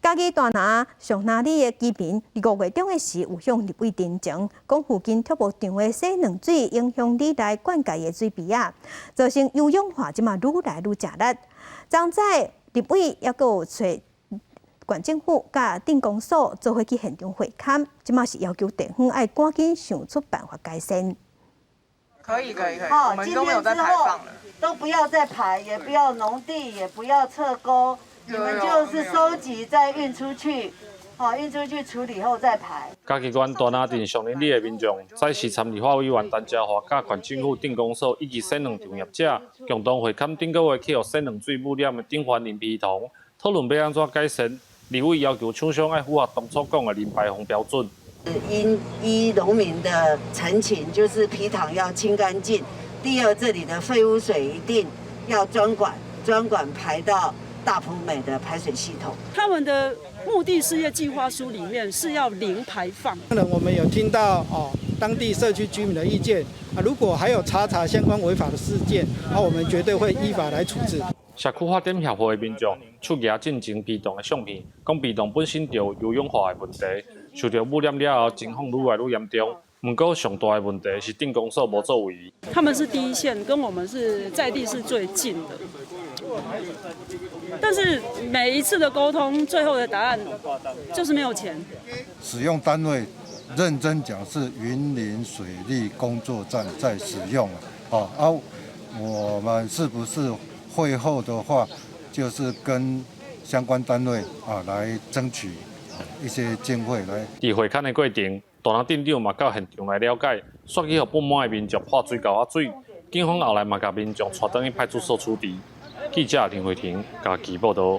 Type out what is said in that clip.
嘉義大林上林里的居民，5月中的時有向立委陳情，講附近拓木場的洗卵水影響里內灌溉的水埤仔，造成優氧化，這馬愈來愈食力。昨早立委猶閣有揣縣政府佮鎮公所做伙去現場會勘，這馬是要求地方愛趕緊想出辦法改善。可以可以可以，好，我們今都沒有在天之後排放了。都不要再排，也不要農地，也不要側溝，你們就是收集再運出去，好，運出去處理後再排。嘉義縣大林鎮上林里的民眾，早時參立法委員陳嘉華佮縣政府鎮公所以及洗卵場業者，共同會勘頂個月去予洗卵水污染的頂環林陂塘，討論欲按怎改善。立委要求廠商愛符合當初講的零排放標準。因依農民的陳情，就是陂塘要清乾淨。第二，這裡的廢污水一定要專管，專管排到大埔美的排水系統。他們的目的事業計劃書裡面是要零排放。當然，我們有聽到哦當地社區居民的意見啊，如果還有查查相關違法的事件，那我們絕對會依法來處置。社區發展協會的民眾手舉進前陂塘的相片，講陂塘本身就有優氧化的問題，受著污染了後，情況愈來愈嚴重。毋過上大的問題是鎮公所無作為。他們是第一線，跟我們是在地是最近的。但是每一次的溝通，最後的答案就是沒有錢。使用單位認真講是雲林水利工作站在使用啊，啊，我們是不是會後的話，就是跟相關單位啊來爭取一些經費來。佇會勘的過程，大林鎮長嘛到現場來了解，煞去予不滿的民眾潑水溝仔水，警方後來嘛共民眾帶轉去派出所處置。記者林慧婷嘉義報導。